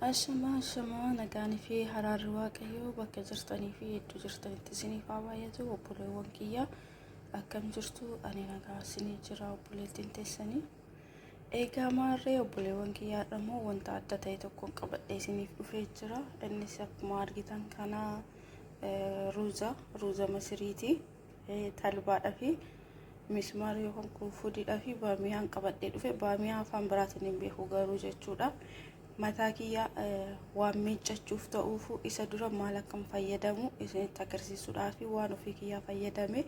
Ashamaa ashamaa nagaanii fi haraarri waaqayyoo bakka jirtanii fi iddoo jirtanitti isiniif haa baay'atu obboleewwan kiyya akkam jirtu ani nagaa isinii jira obboleettiin teessanii. Egaa maarree obboleewwan kiyya har'a immoo wanta adda ta'e tokkoon qabadhee isiniif dhufee jira. Innis akkuma argitan kana ruuza ruuza masiriiti talbaadha fi mismaara yookaan qurunfudiidha fi baamiyaan qabadhee dhufe baamiyaa afaan biraatiin hin beeku garuu jechuudha. Mataa kiyya waan miiccachuuf ta'uufu isa dura maal akkan fayyadamu isinitti agarsiisuudhaaf waan ofii kiyyaa fayyadame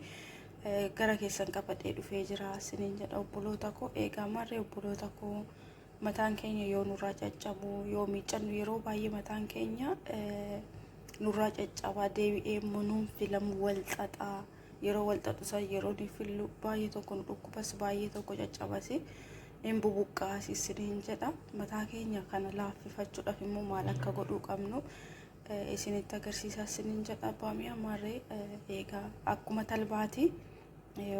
gara keessan qabadhee dhufee jira isiniin jedha obboloota koo. Eegaa marree obboloota koo mataan keenya yoo nurraa caccabu yoo miiccannu yeroo baay'ee mataan keenya nurraa caccabaa deebi'ee immoo nuun filamu wal xaxaa yeroo wal xaxu san yeroo ni fillu baay'ee tokko nu dhukkubas baay'ee tokko caccabas hin bubuqqaas isiniin jedha mataa keenya kana laaffifachuudhaaf immoo maal akka godhuu qabnu isinitti agarsiisaa isiniin jedha baamiyaa maarree eegaa akkuma talbaati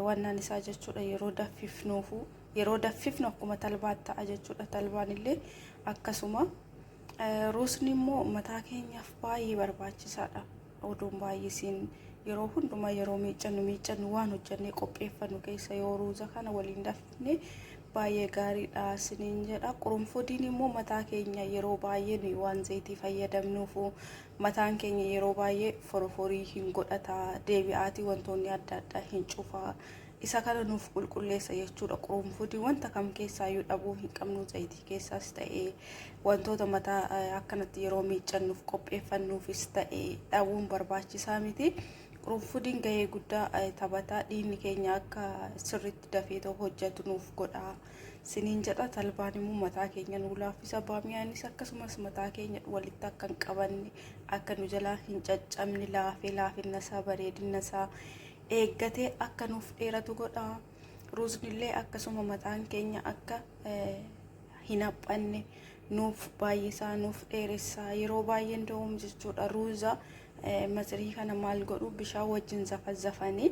wannaan isaa jechuudha yeroo daffifnuufu yeroo daffifnu akkuma talbaatti ta'a jechuudha talbaan illee akkasuma ruusni immoo mataa keenyaaf baay'ee barbaachisaadha oduun baay'isiin yeroo hundumaa yeroo miiccannu miiccannu waan hojjannee qopheeffannu keessa yoo ruuza kana waliin daffifne baay'ee gaariidha isiniin jedha qurunfudiin immoo mataa keenya yeroo baay'ee nuyi waan zayitii fayyadamnuufu mataan keenya yeroo baay'ee foroforii hin godhata deebi'aatii wantoonni adda addaa hin cufaa isa kana nuuf qulqulleessa jechuudha qurunfudii wanta kam keessaayyuu dhabuu hin qabnu zayitii keessaas ta'ee wantoota mataa akkanatti yeroo miiccannuuf qopheeffannuufis ta'ee dhabuun barbaachisaa miti. Qurunfudiin gahee guddaa taphata dhiigni keenya akka sirriitti dafee ta'u hojjetu nuuf godha. Siniin jedha talbaan immoo mataa keenya nuu laaffisa baamiyaanis akkasumas mataa keenya walitti akka hin qabanne akka nu jalaa hin caccabne laafee laafinna isaa bareedina isaa eeggatee akka nuuf dheeratu godha. Ruuznillee akkasuma mataan keenya akka hin haphanne nuuf baay'isaa nuuf dheeressaa yeroo baay'een da'uum jechuudha ruuza masirii kana maal godhu bishaan wajjin zafazafanii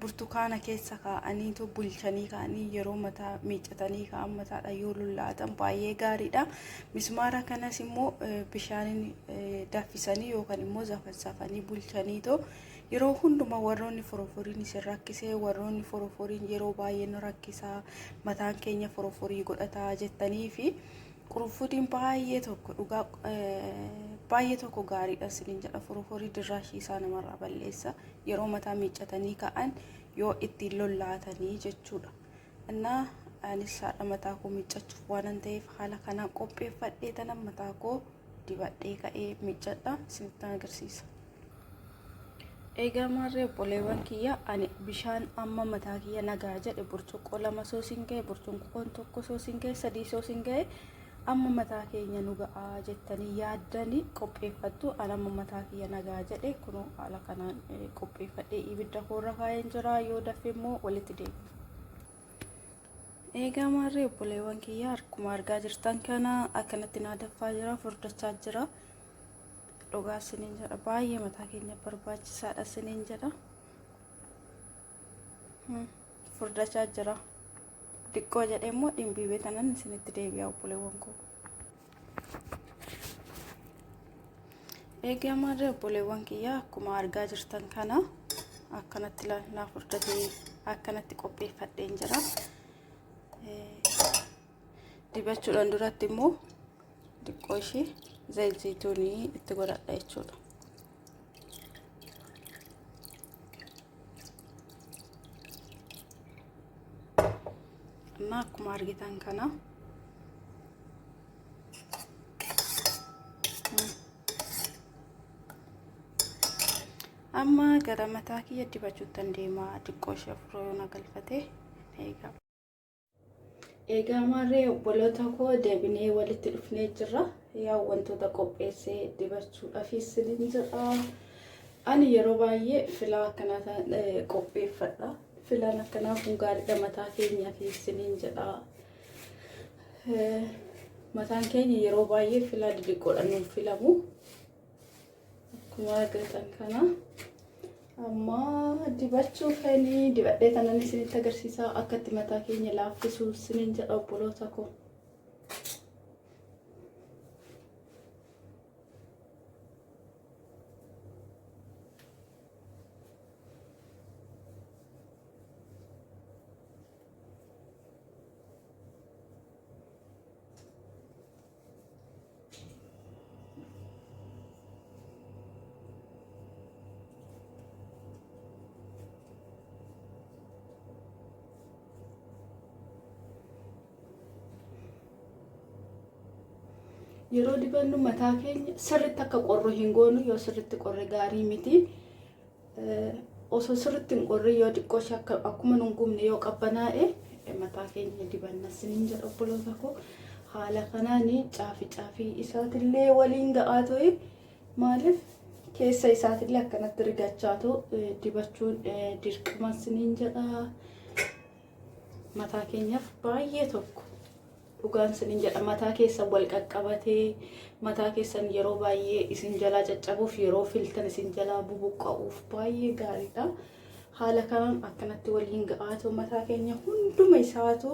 burtukaana keessa kaa'aniitu bulchanii kaa'anii yeroo mataa miiccatanii kaa'an mataadha yoo lullaatan baay'ee gaariidha. Mismaara kanas immoo bishaaniin danfisanii yookaan immoo zafazafanii bulchaniitoo yeroo hundumaa warroonni foroforiin isin rakkisee warroonni foroforiin yeroo baay'ee nu rakkisaa mataan keenya foroforii godhataa jettanii fi qurunfudiin baay'ee tokko dhugaa baay'ee tokko gaariidha isiniin jedha foroforii dirraashii isaa namarraa balleessa yeroo mataa miiccatanii ka'an yoo ittiin lollaatanii jechuudha. Innaa anis haadha mataa koo miiccachuuf waanan ta'eef haala kanaan qopheeffadhee tanan mataa koo dibadhee ka'ee miiccadha isinitti agarsiisa. Egaa maarree obboleewwan kiyya ani bishaan amma mataa kiyya nagaa jedhe burcuqqoo lama soosiin ga'e burcuqqoon tokko soosiin ga'e sadii soosiin ga'e amma mataa keenya nu ga'aa jettanii yaaddanii qopheeffattu ani amma mataa kiyya nagaa jedhe kunoo haala kanaan qopheeffadhee ibidda koorra kaa'een jira yoo daffe immoo walitti deebina. Egaa maarree obboleewwan kiyya akkuma argaa jirtan kana akkanatti naa daffaa jira furdachaa jira. Dhugaa isiniin jedha baay'ee mataa keenya barbaachisaadha isiniin jedha. Furdachaa jira. Xiqqoo jedhee immoo dhimbiibee tanan isinitti deebi'a obboleewwan koo. Egaa maarree obboleewwan kiyya akkuma argaa jirtan kana akkanatti naa furdatee akkanatti qopheeffadheen jira. Dibachuudhaan duratti immoo xiqqoo ishee zayit zayituunii itti godhadha jechuudha. Amma akkuma argitan kana amma gara mataa kiyya dibachuuttan deema xiqqoo ishee ofirra yoo na galfate eegaa. Egaa maarree obboloota koo deebinee walitti dhufnee jirra. Yaa wantoota qopheessee dibachuudhaaf isiniin jedha. Ani yeroo baay'ee filaa akkanaa qopheeffadha. Filaan akkanaa kun gaariidha mataa keenyaaf isiniin jedha. Mataan keenya yeroo baay'ee filaa didiqqoodhaan nuuf filamu. Akkuma argitan kana amma dibachuu fanii dibadhee kanan isinitti agarsiisaa akka itti mataa keenya laaffisuu isiniin jedha obboloota koo. Yeroo dibannu mataa keenya sirritti akka qorru hin goonu, yoo sirritti qorre gaarii miti. Osoo sirritti hin qorre, yoo xiqqoo ishee akka akkuma nun gubne yoo qabbanaa'e mataa keenya dibanna siniin jedha, obboloota koo. Haala kanaan caafi caafii isaatillee waliin ga'aa ta'e, maaliif keessa isaatillee akkanatti rigachaatu dibachuun dirqama siniin jedha. Mataa keenyaaf baay'ee tokko dhugaan siniin jedha, mataa keessan wal qaqqabatee mataa keessan yeroo baay'ee isin jalaa caccabuuf, yeroo filtan isin jalaa bubuqqa'uuf baay'ee gaariidha. Haala kanaan akkanatti waliin ga'aatu mataa keenya hunduma isaatu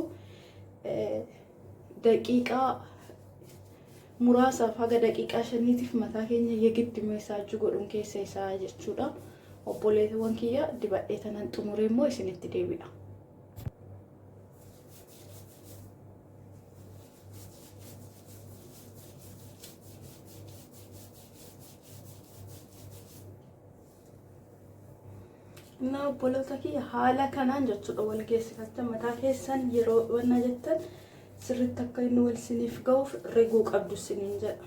daqiiqaa muraasaaf haga daqiiqaa 5tiif mataa keenya yegiddi massage godhuun keessa isaa jechuudha. Obboleewwan kiyya, dibadhee tanan xumuree immoo isinitti deebi'a. Na obboloota kiyya, haala kanaan jechuudha wal geessifacha mataa keessan yeroo wanna jettan sirriitti akka inni wal siniif ga'uuf riguu qabdu siniin jedha.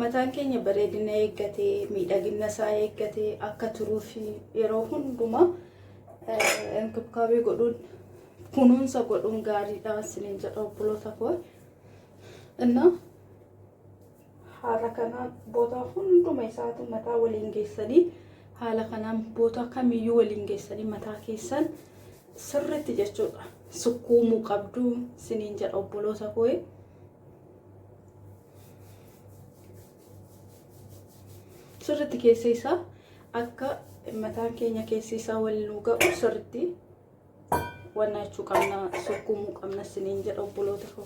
Mataan keenya bareedina eeggatee, miidhagina isaa eeggatee akka turuuf yeroo hundumaa inkibkaabee godhuun, kunuunsa godhuun gaariidha siniin jedha, obboloota koo. Innaa haala kanaan boota hunduma isaatu mataa waliin geessanii, haala kanaan boota kamiyyuu waliin geessanii mataa keessan sirriitti jechuudha sukkuumuu qabdu siniin jedha, obboloota koo. Sirriitti keessa isaa akka mataan keenya keessi isaa wal nu ga'u sirriitti wannaachuu qabna, sukkuumuu qabna siniin jedha, obboloota koo.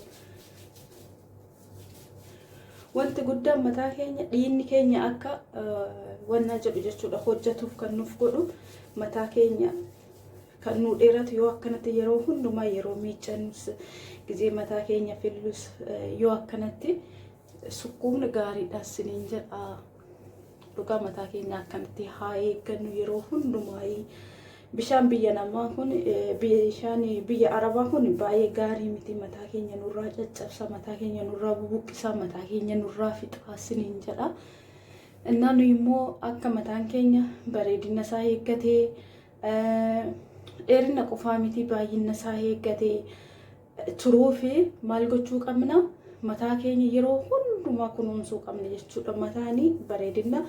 Wanti guddaan mataa keenya, dhiigni keenya akka wannaa jedhu jechuudha hojjetuuf kan nuuf godhu, mataa keenya kan nu dheeratu yoo akkanatti yeroo hundumaa, yeroo miiccannus, gizee mataa keenya fillus yoo akkanatti sukkuumni gaariidha siniin jedha. Dhugaa mataa keenya akkanatti haa eeggannu yeroo hundumaa. Bishaan biyya namaa kun, bishaan biyya arabaa kun baay'ee gaarii miti. Mataa keenya nurraa caccabsa, mataa keenya nurraa bubuqqisa, mataa keenya nurraa fixaa siniin jedha. Innaa nuyi immoo akka mataan keenya bareedina isaa eeggatee, dheerina qofaa miti, baay'ina isaa eeggatee turuu fi maal gochuu qabna? Mataa keenya yeroo hundumaa kunuunsuu qabna jechuudha. Mataani bareedina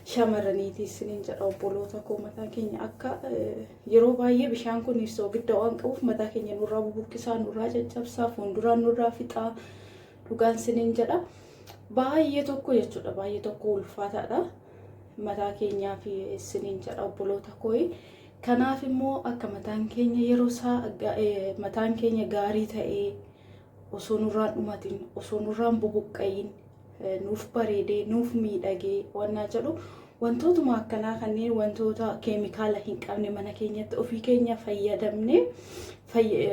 shamarraniiti isiniin jedha, obboloota koo. Mataa keenya akka yeroo baay'ee bishaan kun soogidda waan qabuuf mataa keenya nurraa bubuqqisaa, nurraa caccabsaa, fuulduraan nurraa fixaa, dhugaan isiniin jedha. Baay'ee tokko jechuudha, baay'ee tokko ulfaataadha mataa keenyaa fi isiniin jedha, obboloota koo. Kanaaf immoo akka mataan keenya yeroo isaa mataan keenya gaarii ta'ee, osoo nurraan dhumatin, osoo nurraan bubuqqayin, nuuf bareedee, nuuf miidhagee wannaa jedhu, wantootuma akkanaa kanneen, wantoota keemikaala hin qabne mana keenyatti ofii keenya fayyadamnee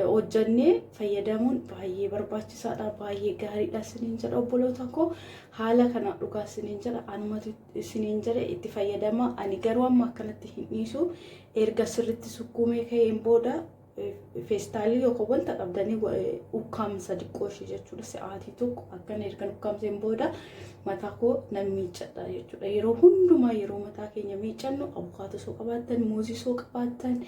hojjannee fayyadamuun baay'ee barbaachisaadha, baay'ee gaariidha isiniin jedha, obboloota koo. Haala kana dhugaa isiniin jedha, anumatu isiniin jedhe, itti fayyadama. Ani garuu amma akkanatti hin dhiisu. Erga sirritti sukkuumee ka'een booda feestaalii yookaan wanta qabdanii ukkaamsa xiqqoo ishee jechuudha. Sa'aatii tokko akkan erga ukkaamseen booda mataa koo nan miiccadha jechuudha. Yeroo hundumaa yeroo mataa keenya miiccannu abukaatoo soo qabaattan, muuzii soo qabaattan,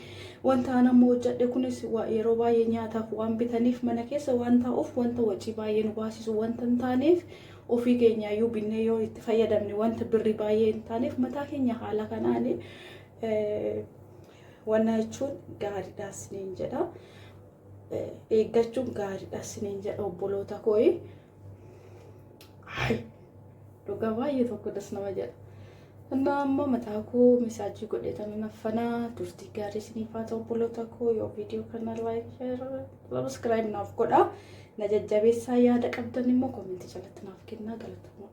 wanta an amma hojjedhe kunis yeroo baay'ee nyaataaf waan bitaniif, mana keessa waan taa'uuf, wanta wacii baay'ee nu baasisu wanta hin taaneef, ofii keenyaayyuu binnee yoo itti fayyadamne wanta birri baay'ee hin taaneef, mataa keenya haala kanaan wanna jechuun gaariidha isiniin jedha. Eeggachuun gaariidha isiniin jedha, obboloota kooyi. Dhugaa baay'ee tokko das nama jedha. Innaa amma mataa koo massage godhee tanan affanaa. Turtii gaarii isiniif haa ta'u, obboloota koo. Yoo viidiyoo kana like, share, subscribe naaf godha. Na jajjabeessaa, yaada qabdan immoo comment jalatti naaf kennaa, galatoomaa.